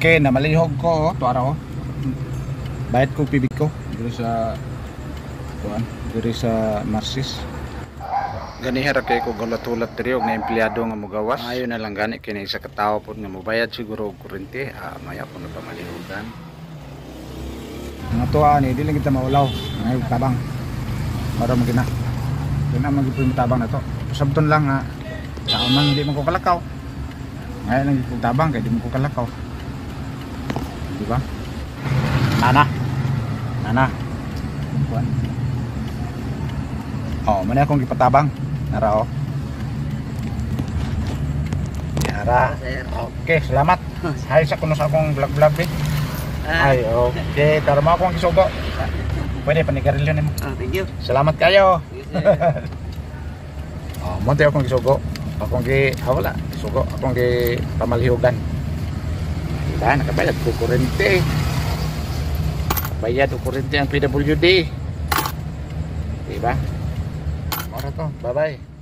Okay, namalihog ko, oh. Tuara oh. Bayad ko PB ko diri sa kuan, diri sa Marsis. Ganiha ra kay ko gulat-hulat diri og na empleyado nga mogawas. Ayo na lang gani kini isa ka tawo pod nga mobayad siguro og kuryente, ah, maya ko na pamalihogan. Mga tuwa ni dili kita maulaw, ngay tabang. Para mo gina. Dili na magyud tabang na to. Sabton lang nga tao man di man ko kalakaw. Ngayon lang gyud tabang kay di man ko kalakaw. Di ba? Nana. Nana. Kuan. Oh, man akong gipatabang. Nara oh. Yara. Okay, salamat. Hi sa kuno sa akong vlog vlog eh. Ay, okay. Tara mo akong gisugo. Pwede panigarilyo nimo. Ah, thank you. Salamat kayo. Thank you, sir. Oh, monte akong gisugo. Akong gi ah, wala, gisugo. Akong gi pamalihugan. Diba, nakabayad ko kuryente. Bayad ko kuryente ang PWD. Diba? Mora to. Bye-bye.